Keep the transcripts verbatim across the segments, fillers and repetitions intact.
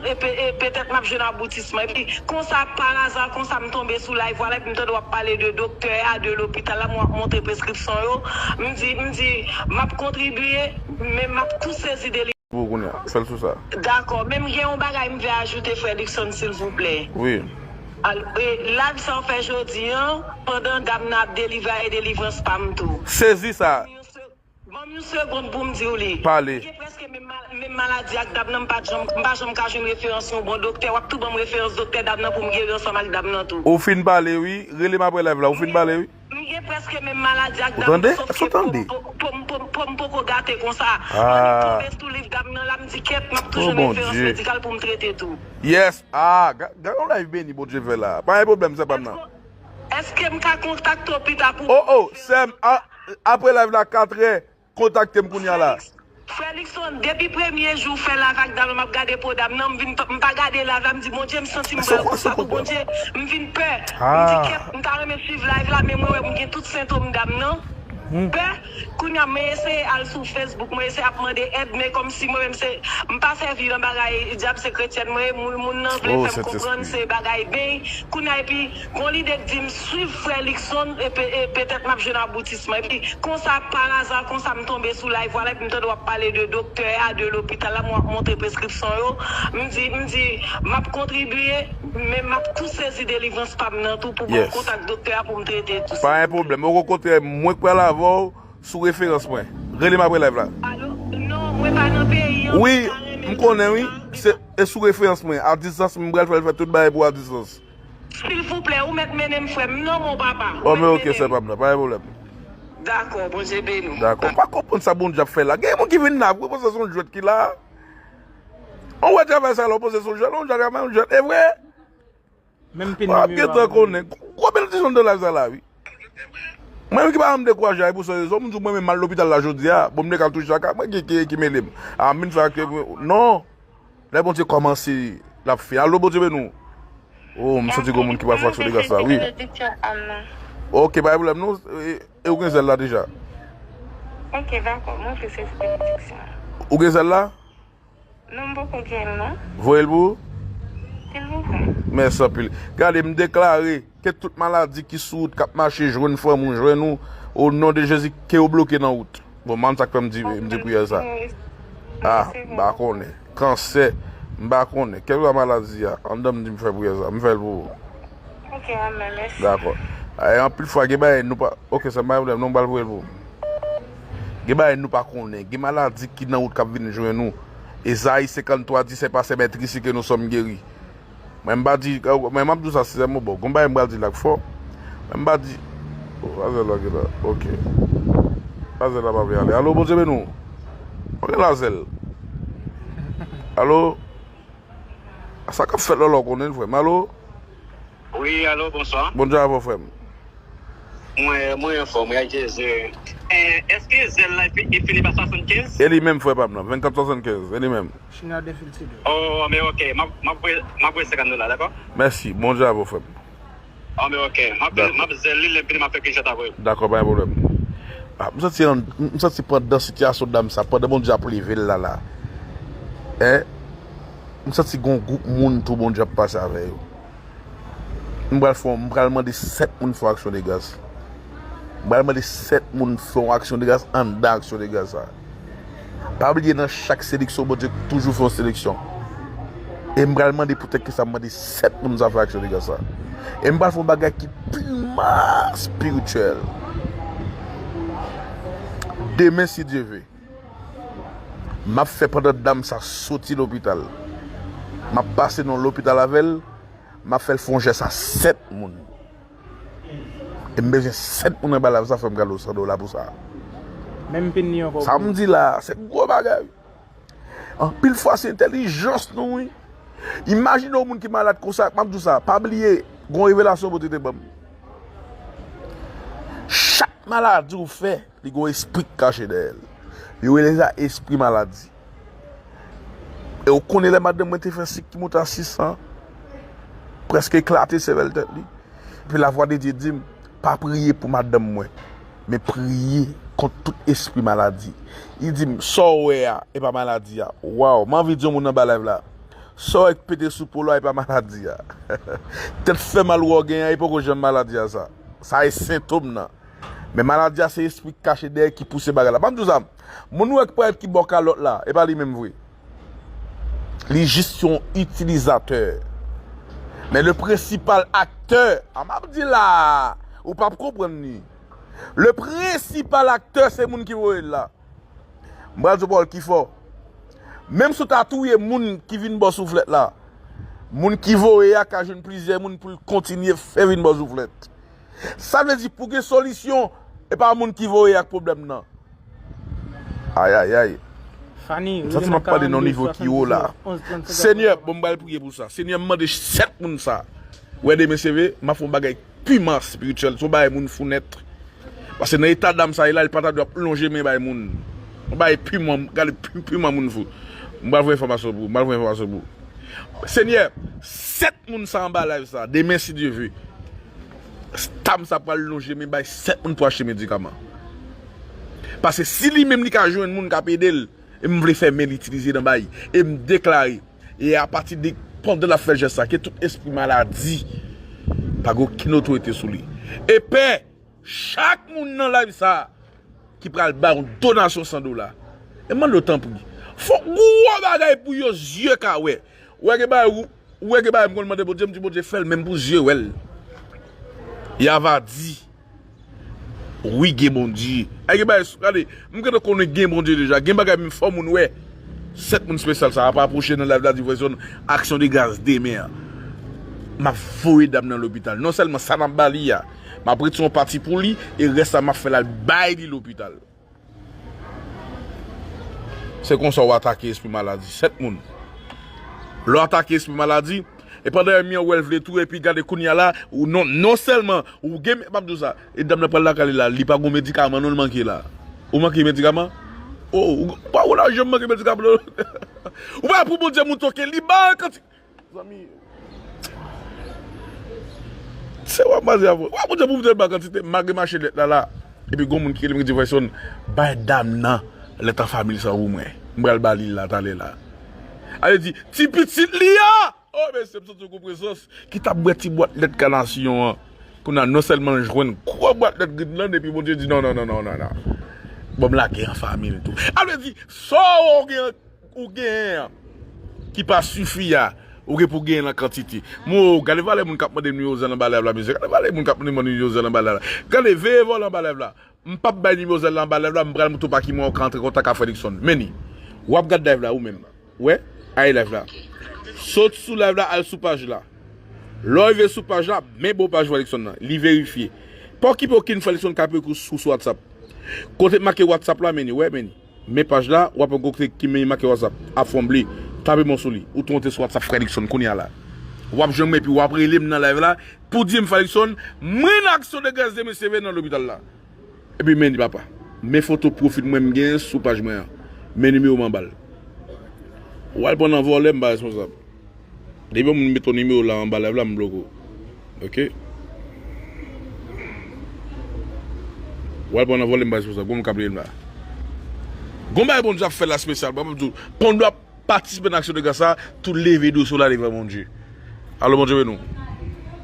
e pe- e petèt m ap jwenn aboutisman. Epi konsa, paraza, konsa m tonbe sou live, vwala, epi m tande w ap pale de doktè a, de lopital la, mwen w ap montre preskripsyon yo. M di, m di, m ap kontribye, men m ap tou sezi de li. Pou kounye a, fè l sou sa. Dakò, men m gen yon bagay m vle ajoute, frè Luckson, silvouplè. Wi. Al- e, live sa w fè jodi an, pandan dam nan ap delivre a, e delivrans pa m tou. Sezi sa. Ban m yon se- ban m yon segonn pou m di w li. Pale. M gen prèske menm mal- menm maladi ak dam nan, m pa t janm, m pa janm ka jwenn referans yon bon doktè. W ap tou ban m referans doktè dam nan pou m geri ansanm ak dam nan tou. Ou fin pale, wi. Rele m apre live la. Ou fin pale, wi. M gen prèske menm maladi ak dam nan, sòf ke pou m, pou, pou, pou, pou m poko gate konsa. Annik tonbe sou liv dam nan la, m di kèt, m ap tou jwenn referans medikal pou m trete tou. Yes. Ah, ga- gade yon live beni Bondye fè la. Pa gen pwoblèm, sè pa m nan. Èske m ka kontakte w pita pou... Oh, oh, sè m, a- apre live la, katrè, kontakte m kounye a la. Frè Luckson, depi premye jou fè live ak dam nan, m ap gade po dam nan, m vin, m pa gade live la, m di, Bondye, m santi m pral konsa pou Bondye, m vin pè. M di, kèt, m ta renmen swiv live la, men mwen wè m gen tout sentòm dam nan. Pè, kounye a, mwen eseye al sou Facebook, mwen eseye ap mande èd, men kòmsi mwen menm se, m pa sèvi nan bagay dyab, se kretyèn mwen ye, moun, moun nan vle fè m konprann se bagay beny. Kounye a, epi, gon lide k di m swiv frè Luckson, e pe- e petèt m ap jwenn aboutisman. Epi, konsa, paraza, konsa m tonbe sou live, vwala, epi m tande w ap pale de doktè a, de lopital la, mwen w ap montre preskripsyon yo. M di, m di, m ap kontribye, men m ap tou sezi delivrans pa m nan tou pou ban m kontak doktè a pou m trete tou. Pa gen pwoblèm. Okontrè, mwen k pral avè w sou referans mwen. Rele m apre live la. Alo? Non, mwen pa nan peyi an. Wi, m konnen, wi. Se, e sou referans mwen. A distans, m pral fè l fè tout bagay pou a distans. Silvouplè, ou mèt mennen m, frè m, nan men w, papa. Oh, men oke, sè pa m nan, pa gen pwoblèm. Dakò, Bondye beni w. Dakò. M pa konprann sa Bondye ap fè la. Gen moun ki vin la, pou panse se yon jwèt ki la. Ou wè travay sa la, ou panse se yon jwèt, ou wè travay yon jwèt. E vre? Menm pin w ap gentan konnen. Gwo benediksyon nan live sa la, wi. Mwen menm ki pa janm dekouraje a, e pou sa rezon, m di w mwen menm m al lopital la jodi a. Bon, m te ka touche a ka, mwen ki, ki, ki mele m. A, m vin fè ak, non. Lè Bondye kòmanse, l ap fini. Alo, Bondye beni w. Oh, m santi gon moun ki pral fraksyon de gras la, wi. Ok, pa gen pwoblèm, non. E, e ou gen zèl la deja? Ok, dakò, mwen vle sezi benediksyon an. Ou gen zèl la? Non, m poko gen l, non. Voye l pou ou? Silvouplè. Mèsi anpil. Gade, m deklare ke tout maladi ki sou wout k ap mache jwenn fanmi w, jwenn ou, o non de Jezi, ke yo bloke nan wout. Bon, m pa konn sa k fè m di, m di priyè sa. Ah, m pa konnen. Kansè, m pa konnen. Kèlkeswa maladi a, anndan m di m fè priyè sa. M fè l pou ou. Ok, amèn, mèsi. Dakò. E anpil fwa, gen bagay nou pa, ok, sa m pa gen pwoblèm, non, m pral voye l pou ou. Gen bagay nou pa konnen. Gen maladi ki nan wout k ap vin jwenn ou. Ezayi senkanntwa di, se pa se mèt isi ke nou sòm geri. Mwen m pa di, mwen m ap di w sa sensèman, bon, gon bagay m pral di la k fò. Mwen m pa di, oh, pa zèl la ki la, ok. Pa zèl la pa vle ale. Alo, Bondye beni w. Mwen gen la zèl. Alo? Sa k ap fèt la, la w konnen l, frè m. Alo? Wi, alo, bonswa. Bondye avè w, frè m. Mwen, mwen anfòm, wi, ak Jezi. Eh, èske zèl la fi- li fini pa swasannkenz? E li menm, frè pa m nan, vennkat swasannkenz, e li menm. China de Filtido. Oh, men ok, m ap, m ap voye, m ap voye senkant dola, dakò? Mèsi, Bondye avè w, frè m. Oh, men ok, m ap, m ap zèl li, lè m fini, m ap fè kèk chat avè w. Dakò, pa gen pwoblèm. Ah, m santi, m santi pandan sitiyasyon dam sa, pandan Bondye ap leve l la, la. Hein? M santi gon gwoup moun tou Bondye ap pase avè yo. M pral fè, m pral mande sèt moun fè yon aksyon de gras. M pral mande sèt moun fè yon aksyon de gras anndan aksyon de gras sa. Pa bliye nan chak seleksyon, Bondye toujou fè yon seleksyon. E m pral mande pou tèt ke sa, m mande sèt moun sa fè aksyon de gras sa. E m pral fè yon bagay ki piman espirityèl. Demen, si Dye ve, m ap fè pandan dam sa soti lopital. M ap pase nan lopital avè l. M ap fè l fè yon jès a sèt moun. E m bezwen sèt moun anba live sa fè m gade w san dola pou sa. Menm pin li ankò. Sa m di la, se gwo bagay. Anpil fwa se entèlijans nou, wi. Imajine yon moun ki malad konsa, m ap di w sa, pa bliye, gon revelasyon Bondye te ban m. Chak maladi w fè, li gon espri k kache dèyè l. Yo rele sa espri maladi. E w konnen lè madanm mwen te fè sik ki monte a sis san, prèske eklate sèvèl tèt li. Epi lavwa de Dye di m, pa priye pou madanm mwen, men priye kont tout espri maladi. Li di m, sa w wè a, e pa maladi a. Waw, m anvi di yon moun anba live la, Sa w wè k pete sou po la, e pa maladi a. Tèt fè mal ou wè w genyen an, e poko janm maladi a sa. Sa e sentòm nan. Men maladi a se espri k kache dèyè ki pouse bagay la. Ban m di w sa, moun ou wè k parèt ki bò kalòt la, e pa li menm vre. Li jis yon itilizatè. Men le prensipal aktè, a m ap di la, ou p ap konprann li. Le prensipal aktè se moun ki voye l la. M pral di w pawòl ki fò. Menm si w ta touye moun ki vin ba w souflèt la, moun ki voye a ka jwenn plizyè moun pou l kontinye fè vin ba w souflèt. Sa vle di pou gen solisyon, e pa moun ki voye a k pwoblèm nan. Ayayay. Fani, m santi m ap pale nan nivo ki wo la. Senyè, bon, m pral priye pou sa. Senyè, m mande sèt moun sa. Wè demen seve, m ap fè yon bagay piman espirityèl. Se yon bagay moun fou nèt. Paske nan eta dam sa ye la, li pa ta dwe ap lonje men bay moun. Yon bagay piman, gade pi-, piman moun fou. M pral voye enfòmasyon pou ou, m pral voye enfòmasyon pou ou. Senyè, sèt moun sa anba live sa, demen si Dye ve. Tam sa pral lonje men bay sèt moun pou achte medikaman. Paske si li menm li ka jwenn moun k ap ede l, e m vle fè men l itilize nan bay, e m deklare, e apati de pandan l ap fè jès sa, ke tout espri maladi pa gen okenn otorite sou li. E pè, chak moun nan live sa ki pral ba yon donasyon san dola, e mande w tanpri, fè yon gwo bagay pou yo zye ka wè. Ou wè gen bagay ou, ou wè gen bagay m konn mande Bondye, m di Bondye fè l menm pou zye wè l. Y ava di, wi, gen Bondye. Ay, gen bagay, gade, m gentan konnen gen Bondye deja. Gen bagay menm fò moun wè. Sèt moun espesyal sa ap apwoche nan live la, di frè Son, aksyon de gras demen an. M ap voye dam nan lopital. Non sèlman sa n ap ba li a, m ap retire yon pati pou li, e rès la m ap fè l al bay li lopital. Se konsa w atake espri maladi. Sèt moun. Lè w atake espri maladi, e pandan ènmi an wè l vle tou, epi gade kounye a la, ou non, non sèlman, ou gen, m ap di w sa, e dam nan pral lakay li la, li pa gon medikaman non l manke la. Ou manke medikaman? O, ou pa wè la janm manke medikaman non. Ou pa pou Bondye moun toke, li ba an kanti-, Zanmi, se w ap maze avè w. W ap montre pou m te ba kantite, malgre mache lèt la la. Epi gon moun ki rele m ki di, Vayson, bay dam nan lèt an fanmi l sa pou mwen. M pral ba li l la talè la. Ale di, ti pitit li a! O, mesye, m santi yon gwo prezans ki t ap bwè ti bwat lèt kanasyon an. Kounye a, non sèlman l jwenn gwo bwat lèt grid lan, epi Bondye di, non, non, non, non, non, non. Bon, m lage an fanmi l tou. Ale di, sa w gen ou genyen an, ki pa sifi a, ou gen pou genyen l an kantite. Mo, gade valè moun k ap mande nimewo zèl anba lèv la, mezanmi. Gade valè moun k ap mande nimewo zèl anba lèv la. Gade, veye vòlè anba lèv la. M p ap bay nimewo zèl la anba lèv la, m pral montre w pa ki mwen ou ka antre kontak ak Frè Luckson. Men ni, w ap gad live la ou menm. Wè, ay live la. Sot sou live la, al sou paj la. Lè w rive sou paj la, men bò paj Frè Luckson nan. Li verifye. Pa okipe okenn Frè Luckson k ap ekri w sou, sou WhatsApp. Kote make WhatsApp la, men ni, wè, men ni. Men paj la, w ap wè kote ki men make WhatsApp ap fè yon ble. Tape m sou li. Ou tou antre sou WhatsApp Frè Luckson kounye a la. W ap jwenn mwen epi w ap rele m nan live la pou di m, Frè Luckson, mwen nan aksyon de gras demen seve nan lopital la. Epi men ni papa. Men foto pwofil mwen m genyen sou paj mwen an. Men nimewo m anba l. W al pran nan vòlè, m pa responsab. Depi yon moun mete yon nimewo la anba live la, m bloke w. Oke? W al pran nan vòlè, m pa responsab. Gon moun k ap rele m la. Gon bagay Bondye ap fè la espesyal. Mwen, m ap di w, pandan w ap patisipe nan aksyon de gras sa, tou leve dosye w la devan Bondye. Alo, Bondye beni w.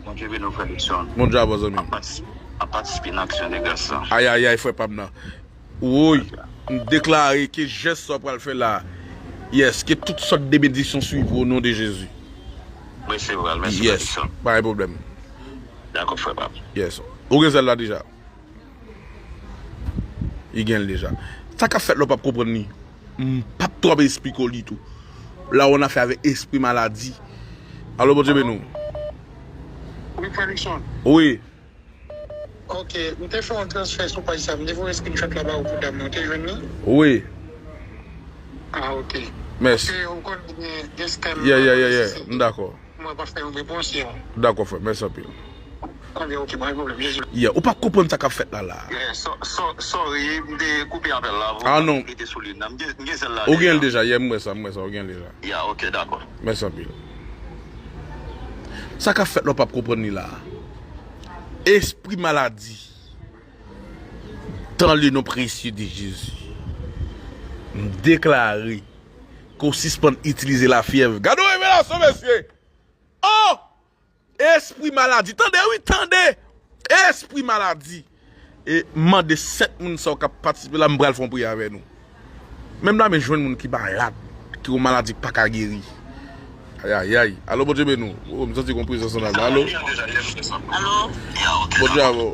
Bondye beni w, Frè Luckson. Bondye avè w, zanmi m. Ap patisipe, ap patisipe nan aksyon de gras sa. Ayayay, frè pa m nan. Woy, m deklare ke jès sa w pral fè la, yes, ke tout sòt de benediksyon swiv ou o non de Jezi. Mwen resevwa l, mèsi, Frè Luckson. Yes, pa gen pwoblèm. Dakò, frè pa m. Yes. Ou gen zèl la deja? Li gen l deja. Sa k ap fèt la w p ap konprann li. M p ap twò ap esplike w li tou. La w annafè avèk espri maladi. Alo, Bondye beni w. Wi, Frè Luckson. Wi. Ok, m te fè yon transfè sou paj sa, m te voye screenshot la ba ou pou dam nan, ou te jwenn li? Wi. Ah, ok. Mèsi. Paske ou konn gen, gen scam. Yeah, yeah, yeah, yeah. M dakò. Mwen pa fè yon repons, yeah. Dakò, frè. Mèsi anpil. Ok, ok, pa gen pwoblèm, Jezi. Yeah, ou pa konprann sa k ap fèt la, la. Yeah, so-, so-, sorry, m te koupe apèl la. Ah, non. M rete sou liy nan. M gen, m gen zèl la deja. Ou gen l deja, yeah, m wè sa, m wè sa, ou gen l deja. Yeah, ok, dakò. Mèsi anpil. Sa k ap fèt la, w p ap konprann li la. Espri maladi, dans le nom précieux de Jésus, m deklare ke w sispann itilize lafyèv. Gade yon Felisitasion, mesye. Oh! Espri maladi. Tande, wi, tande. Espri maladi. E mande sèt moun sa yo k ap patisipe la, m pral fè yon priyè avè nou. Menm la, men jwenn moun ki malad, ki yon maladi k pa ka geri. Ayayay. Alo, Bondye beni w. Oh, m santi gon prezans nan la. Alo? Alo? Bondye avè w.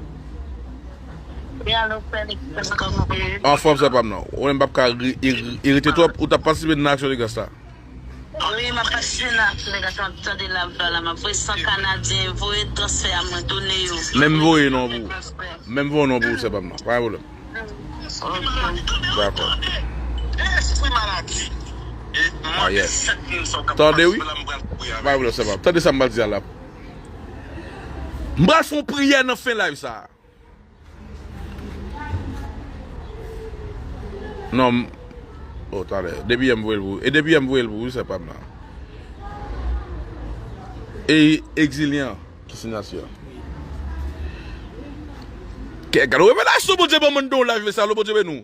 Wi, alo, Felix, kòman w ye? Anfòm, sè pa m nan. Ou menm p ap ka ri-, ri-, irite twòp, ou t ap patisipe nan aksyon de gras la. Wi, m ap patisipe nan aksyon de gras la, m ap tande live la, m ap voye san kanadyen, voye transfè a mwen, tounen yo. Men m voye non pou ou. Men m voye non pou ou, sè pa m nan. Pa gen pwoblèm. Dakò. Ah, yes. Tande, wi. Pa gen pwoblèm, sè pa m. Tande sa m pral di a la. M pral fè yon priyè nan fen live sa a. Non, m-, oh, talè. Depi yè m voye l pou ou. E depi yè m voye l pou ou, wi, sè pa m nan. E Exilian ki sinyati a. Ke, gade revelasyon Bondye ban mwen nan live sa, lo Bondye beni w.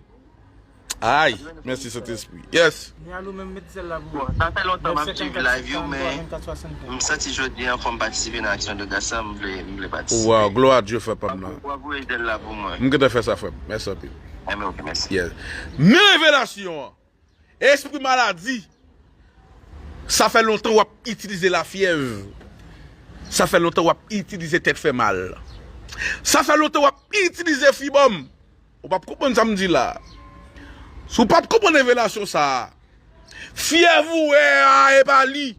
Ay, mèsi Sentespri. Yes. Ni alo menm met zèl la pou mwen. Bon, sa fè lontan m ap suiv live yo, men m santi jodi an fò m patisipe nan aksyon de gras la, m vle, m vle patisipe. Waw, glwa a Dye, frè pa m nan. W ap voye zèl la pou mwen. M gentan fè sa, frè m. Mèsi anpil. Enben, ok, mèsi. Yes. Men revelasyon an. Espri maladi. Sa fè lontan w ap itilize lafyèv. Sa fè lontan w ap itilize tèt fè mal. Sa fè lontan w ap itilize fibòm. Ou p ap konprann sa m di la. Si w p ap konprann revelasyon sa a, fyèv ou wè a e pa li.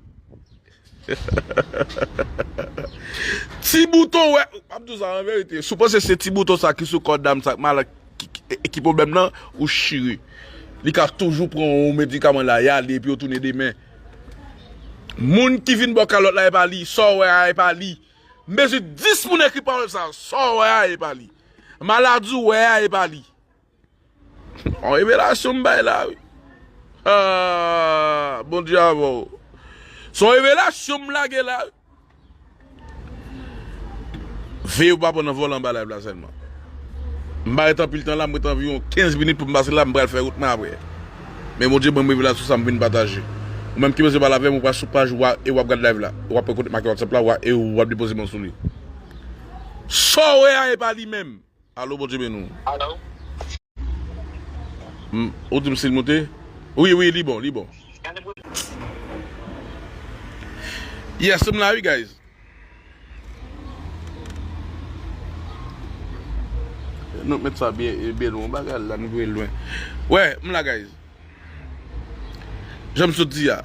Ti bouton wè, m ap di w sa an verite. Si w panse se ti bouton sa ki sou kò dam sa k malad ki, ki, ki pwoblèm nan, ou chire. Li ka toujou pran yon medikaman la, y ale, epi yo tounen demen. Moun ki vin bò kalòt la, e pa li. Sa w wè a, e pa li. M bezwen dis moun ekri pawòl sa. Sa w wè a, e pa li. Maladi w wè a, e pa li. On revelasyon m bay la, wi. Ah, Bondye avè w. Se yon revelasyon m lage la, wi. Veye w pa pran nan vòlè anba live la sèlman. M pa ret anpil tan la, m ret anviwon kenz minit pou m pase la, m pral fè wout mwen apre. Men Bondye ban m revelasyon sa m vin pataje. Ou menm ki bezwen pale avè m, ou pral sou paj ou a, e w ap gad live la. W ap pran kontak m ak WhatsApp la, w a, e w ap depoze men w sou li. Sa w wè a, e pa li menm. Alo, Bondye beni w. Alo? M, ou di m si l moute? Wi, wi, li bon, li bon. Yes, m la, wi, guys. Nou met sa byen, byen lwen. Bagay la, nou voye l lwen. Wè, m la, guys. Jan m sot di a,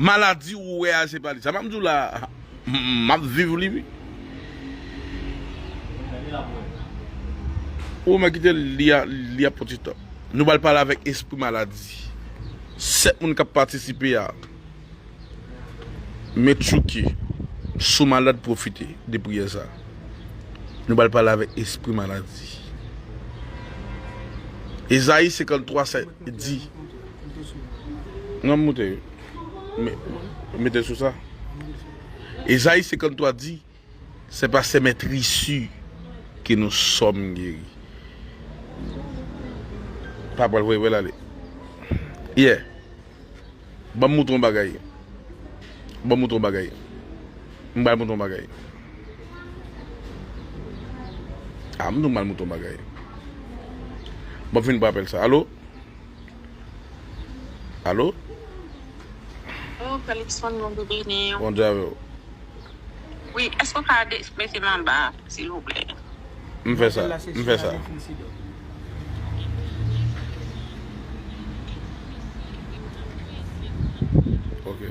maladi ou wè a, se pa li. Sa m ap di w la, m ap viv li, wi. Ou mwen kite li a, li ap fon ti tan. Nou pral pale avèk espri maladi. Sèt moun k ap patisipe a. Men Chucky, si w malad, pwofite de priyè sa. Nou pral pale avèk espri maladi. Ezayi senkanntwa sèt di. Non, m moute. Me-, mete sou sa. Ezayi senkanntwa di, c'est par ses meurtrissures que nous sommes guéris. Pa pral voye, voye l ale. Yeah. Ban m moutre w yon bagay. Ban m moutre w yon bagay. M pral moutre w yon bagay. Ah, m di w m pral moutre w yon bagay. Ban m fin pran apèl sa. Alo? Alo? Oh, Felix, Bondye beni w. Bondye avè w. Wi, èske w ka de-, mete m anba, silvouplè? M fè sa, m fè sa. Ok.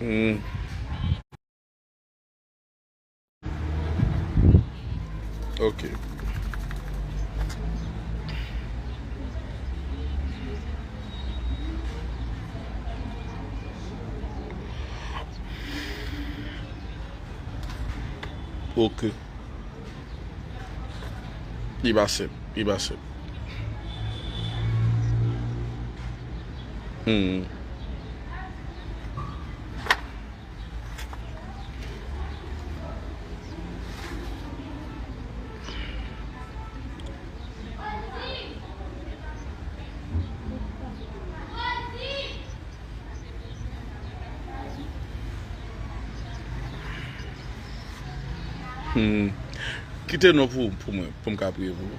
Hmm. Ok. Ok. Li pa senp, li pa senp. Hmm. Hmm. Kite non pou, pou mwen, pou m ka priye pou ou.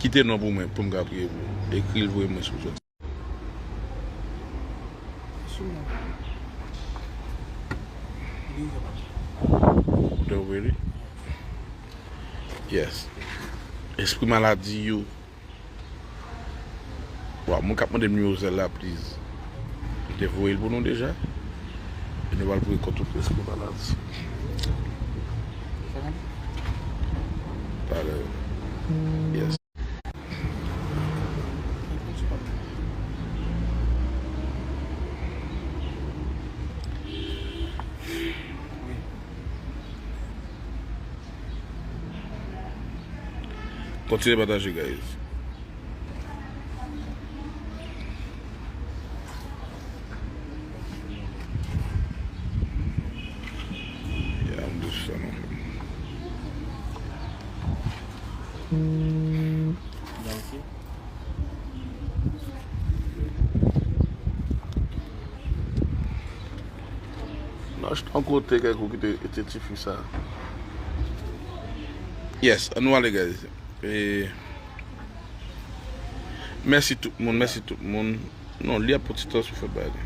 Kite non pou mwen, pou m ka priye pou ou. Ekri l voye mwen sou zòt. Sou mwen. Li, li. Ou te voye li? Yes. Espri maladi yo. Bon, moun k ap mande m nimewo sèl la, please. M te voye l pou nou deja. E nou pral priye kont tout espri maladi. Talè. Yes. Kontinye pataje, guys. Ya, m di sa non. Non, j t yon kote kèk ou kite, kite tifi sa. Yes, ann nou ale, guys. E, mèsi tout moun, mèsi tout moun. Non, li ap pran ti tan sou fèt bagay li.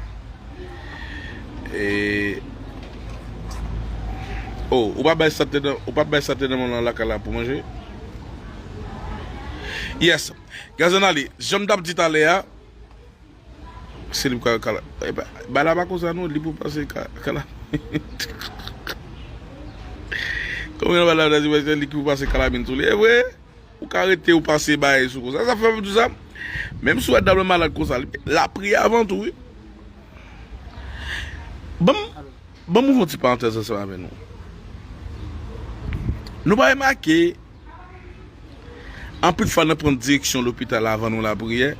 E, oh, ou pa bay sa te nan, ou pa bay sa te nan men w lan lakay la pou manje? Yes. Gazanali, jan m t ap di talè a, se li pou ka, kala, e ba, ba la pa konsa non, li pou pase ka, kala. Kòman ba la, se li ki pou pase kalamit sou li, e vre? Ou ka rete, ou pase bagay sou konsa. Sa fè m di sa. Menm si w wè dam lan malad konsa, li, lapriyè avan tou, wi. Ban m, ban m ouvri yon ti parantèz ansanm avè nou. Nou pa remake, anpil fwa nan pran direksyon lopital avan nou lapriyè,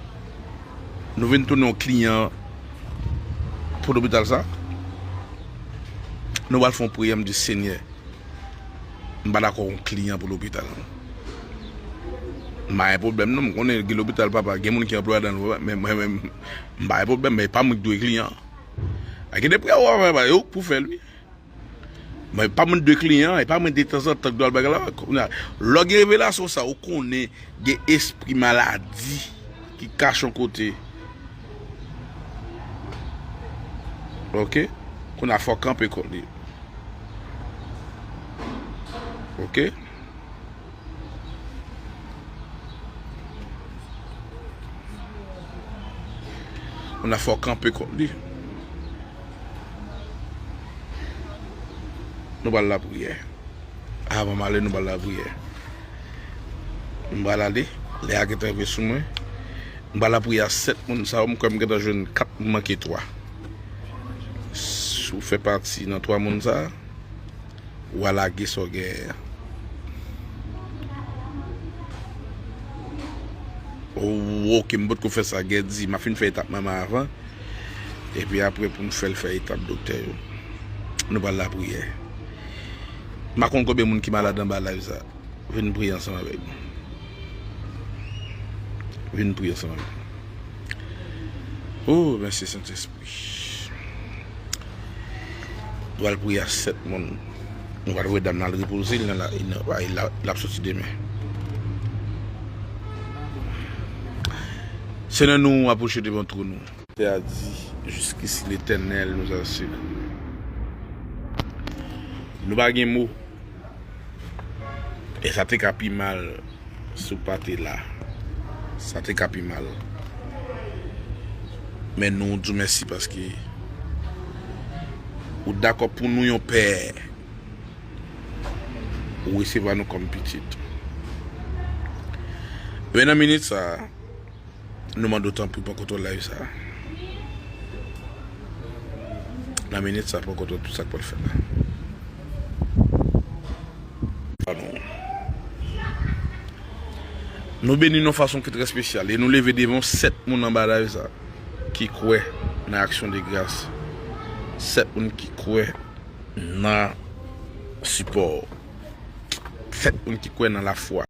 nou vin tounen yon kliyan pou lopital sa. Nou pral fè yon priyè, m di, Senyè, m pa dakò yon kliyan pou lopital. M pa gen pwoblèm non, m konnen gen lopital papa, gen moun ki anplwaye ladan l, men mwen menm, m pa gen pwoblèm, men e pa mwen ki dwe kliyan. A gen de priyè w ap fè, e ou k pou fè l, wi. Men e pa mwen ki dwe kliyan, e pa mwen detanzantan ki dwe al bagay la. Kounye a, lè w gen revelasyon sa, ou konnen gen espri maladi ki kache yon kote. Oke? Kounye a, fò w kanpe kont li. Oke? Kounye a, fò w kanpe kont li. Nou pral lapriyè. Avan m ale, nou pral lapriyè. M pral ale. Lè a gentan rive sou mwen. M pral lapriyè a sèt moun sa yo. M kwè m gentan jwenn kat, m manke twa. Si w fè pati nan twa moun sa a, w a lage sa w genyen an. Oh, oke, m potko fè sa, Gèdi. M ap fin fè etap manman avan. Epi apre pou m fè l fè etap doktè yo. Nou pral lapriyè. M pa konn konbyen moun ki malad anba live sa. Vin priye ansanm avèk nou. Vin priye ansanm avèk nou. Oh, mèsi Sentespri. Nou pral priye a sèt moun. Nou pral voye dam nan al repoze l nan la, nan, la, la, l ap soti demen. Senyè, nou apwoche devan twòn ou. Tè a di, Jusqu'ici, l'Éternel nous a secourus. Nou pa gen mo. E sa te ka pi mal si w pa te la. Sa te ka pi mal. Men nou di w mèsi paske ou dakò pou nou yon pè. Ou resevwa nou kòm pitit. Men nan minit sa a, nou mande w tanpri pran kontwòl live sa a. Nan minit sa a, pran kontwòl tout sa k pral fèt la. Nou beni n yon fason ki trè espesyal e nou leve devan w sèt moun anba live sa ki kwè nan aksyon de gras. Sèt moun ki kwè nan sipò w. Sèt moun ki kwè nan lafwa.